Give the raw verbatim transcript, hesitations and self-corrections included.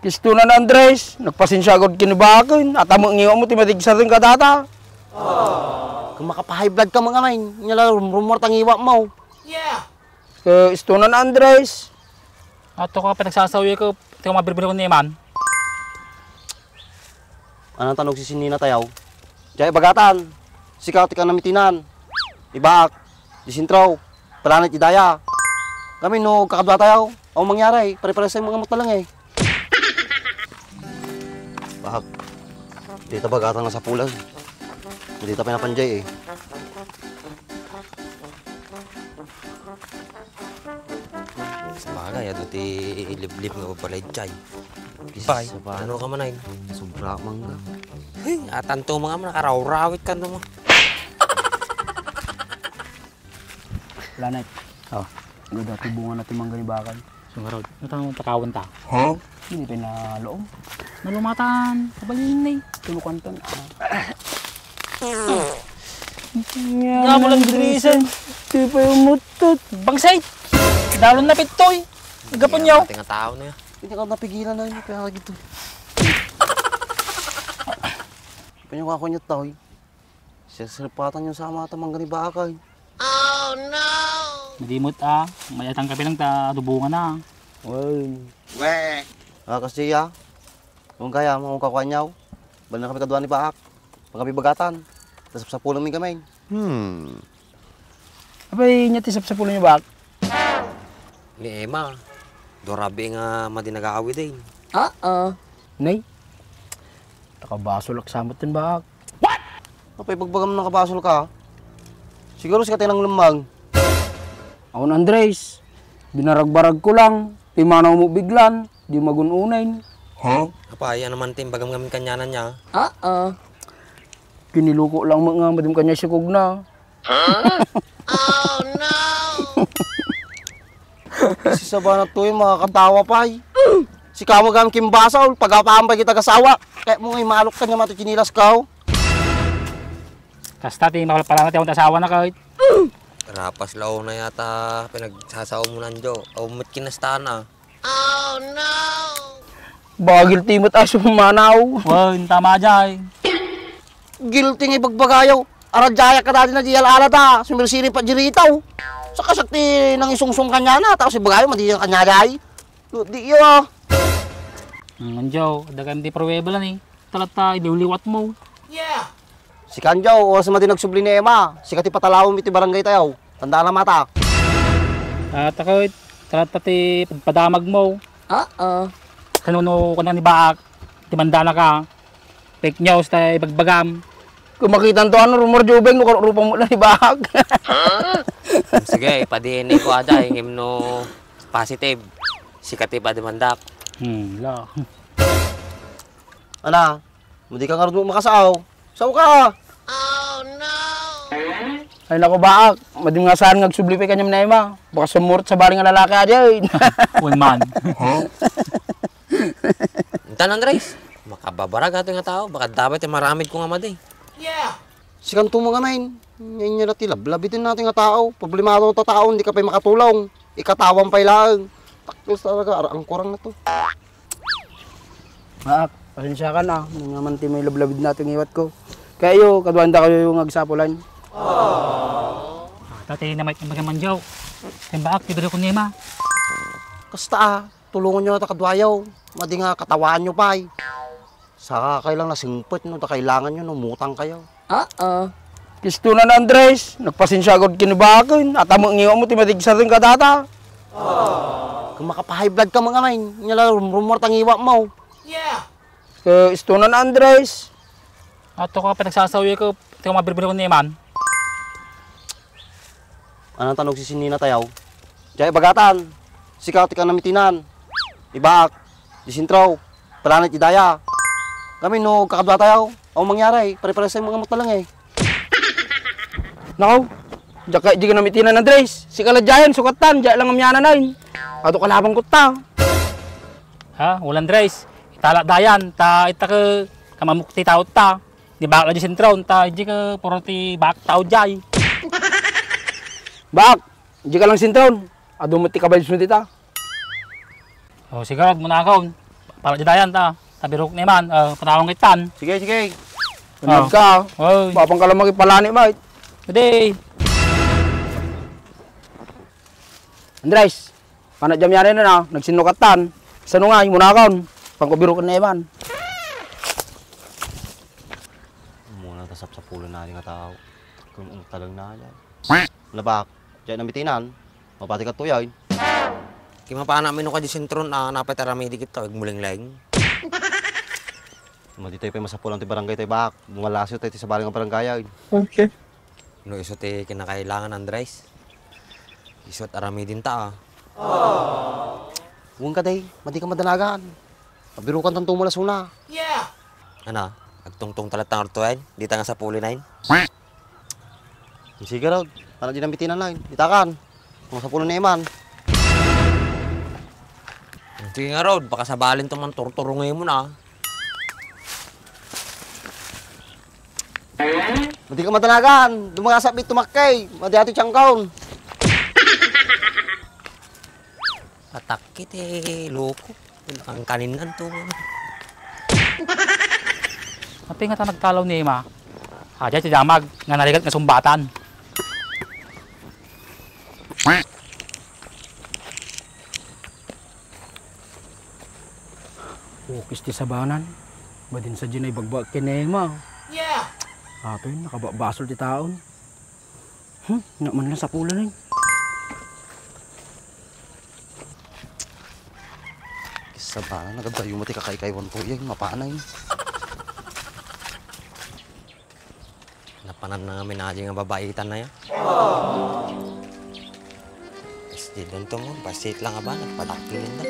Kisto na, Andres, nagpasensia gud ken ni Baak. Ata met ngiwatmo ti madigsa ken kadata. Kung maka-high blood ka, mga main, nya la rumrumuar ta ngiwatmo. Ke isto na, Andres. Ato ka pinagsasaway ko, ti ka mabirbir ko ni man. Anang tanog si sinina tayaw? Diay bagatan, sika ti kanamitinan. Ibaak, di sentro, planet idaya. Kami no kakadua tayaw, awan mangyari, pare-pares tayo mga matalang eh. Bahag, di ta bagatan nga sapulan. Di ta pinapanjay eh. Sabagay, adu ti liblib nga babalay jay. Bay, ano ka man ay? Sobra mangga. Hey, atanto mga man, nakarawrawit ka naman. Planet. Oh. Gada ti bunga na ti mangga ni Bakay. Sungarod. Ano tawag ang takawan ta? Huh? Hindi pa na loong. Nalumatan. Kabalin na eh. Tulukan to na. Nga mo lang, Andresen. Di pa yung mutot. Bangsay! Dalon na pitoy. Gapon niyo. Tingnan tao na yan. Hindi ka napigilan na yun. Kaya ka dito. Panyuka ko niya tao eh. Sisirpatan yung sama at mangga ni Bakay. Madimot a, mayatang ka bilang ta adubungan na. Well. We. Ah, kasi ya. Kung kaya, kung kakuan yaw. Bali na kami kadua ni Baak. Pagkabibagatan. Tas sapsapulong mi gamay. Hmm. Apay, nya ti sapsapulong nyo, Baak? Ni Emma. Dorabi nga madi nag-aawid eh. Ah, ah. Nay, takabasol ak samot ten, Baak. Apay, pagbagam nakabasol ka? Siguro sika ti nanglemmang. Awan, Andres. Binaragbarag ko lang. Pimanaw mo biglan. Di magun-unen. Huh? Apay, ano man ti imbagam ngamin kanyanan niya? Ah, ah. Kiniluko lang mo nga madim kanya sikog na. Huh? Oh, no! Sisabana to yung mga katawa pay. Si kamo gam kimbasol, pagapaan pa kita kasawa. Kaya mo nga imalok ka niya mato chinilas ka, oh. Kasta ti makalpalangat yung asawa na kahit. Rapas lao na yata pinagsasao mo nanjo. Aw, met kinasta na. Oh, no! Baka guilty met aso pumanaw. Wen, tama jay. Guilty nga ibagbagayo. Aradyayak ka dati na di alala ta. Sumirsiri pa jiritaw. Saka sakti nang isungsong kanya na. Tapos ibagayo, madi kanya jay. Lo, di iyo. Hmm, anjo, dagan di pruweba lang eh. Talaga iliwliwat mo. Yeah. Si Kanjo, oras madi nagsubli ni Emma, sika ti patalawom iti barangay tayo. Tandaan na mata. Ah, takoy, trata ti padamag mo. Ah, ah. Kanuno ka na ni Baak, ti mandana ka. Fake news ta ibagbagam. Kung makita to, ano, rumor jubeng, no, karupang mo na ni Baak. Sige, pa-D N A ko ada, ingim no positive. Sika ti pademandak. Hmm, la. Ala, madi ka ngarud mo makasao. Sao ka? Ay, naku, Baak. Madim nga saan nga agsubli pa kanyam na ima. Baka sumurot sa bali nga lalaki aja, eh. One man. Intan, Andres, makababarag ato nga tao. Baka damay ti maramid ko nga madi. Sikanto mo nga, men. Nya, nya, ti lablabiten natin nga tao. Problemado ta tao, hindi ka pa'y makatulong. Ikatawan pa'y laeng. Takos talaga, ara, ang kurang na to. Maak, pasensya ka na. Nga man ti may lablabid natin iwat ko. Kaya iyo, kaduan da kayo yung agsapulan. Ah, tatay na may ibaga man, Joe. Kaya baak, libre ko ni Emma. Kasta, ah, tulungan nyo na ta kaduayaw. Madi nga katawaan nyo pa'y. Saka kayo lang nasingpet no, ta kailangan nyo, no, umutang kayo. Ah, ah. Kisto na na, Andres, nagpasensya agud ken ni Baak. Ata met ngiwatmo ti madigsa ken kadata. Kung maka-high blood ka, mga main, nya la rumrumuar ta ngiwatmo. Ke isto na na, Andres. Ato ka pinagsasaway ko, ti ka mabirbir ko ni man. Anang tanog si sinina tayaw? Diay bagatan. Sika ti kanamitinan. Ibaak. Di sentro. Planet idaya. Kami no kakadua tayaw. Awan mangyari. Pare-pares tayo mga matalang eh. Nakaw. Diak ka, di kanamitinan, Andres. Sika la diayan, sukatan. Diak lang amyanan ay. Ato kalaban ko ta. Ha? Wala, Andres. Itala dayan. Ta, ita ke kamamuk ti tao ta. Di ba ka di sentro, ta, di ka puro ti baak tao jay. Baak, di ka lang sentro. Adu met ti kabayos mo dita. O, sige, agmunakaw. Para di dayan ta. Tabirok ni man, ah, panawang kitan. Sige, sige. Unyag ka. Oy. Mapang ka lang makipalani, mate. Adi. Andres, panadjam yan na, nagsinukatan. Sano nga, imunakon. Pangkubiro ka na iman. Muna ta sapsapulan na nga tao. Kung umtalang na yan. Labak, diyan namitinan. Mapati ka tuyay. Kimapana mino ka di sentron a napay taramidi kita, agmulingleng. Madi tayo pa'y masapulan ti barangay tayo, bak. Bumalasyo tayo ti sabali nga barangay, ay. Okay. No isu ti kinakailangan, Andres. Isu at aramidin ta, ah. Huwag ka, day. Madi ka madanagan. Pabirukan tanto mo lasuna. Ana, agtungtong talat tang artoen. Di ta nga sapuli nain. Sige, Rod. Para di na mitinan nain. Ditakan. Mga sapuli na iman. Sige nga, Rod. Pakasabalin to man turturungay mo na. Madi ka madanagan. Dumagasap ito makkay. Madi ato tiyangkaon. Patakit eh, loko. Ang kaninnan to. Apay nga ta nagtalaw ni Emma. Aja ti damag nga narigat nga sumbatan. Ukis ti sabanan. Madin sa dinay bagbag ken Emma. Yeah. Ato yun, nakababasol ti taon. Hmm, nga man lang sapulan, eh. Isa pa, nagadayo mo ti kakaykaywan ko, yan, mapanay. Napanan na nga minaji nga babaitan na yan. Kasi di doon to mo, basit lang nga ba, nagpadakpilin na.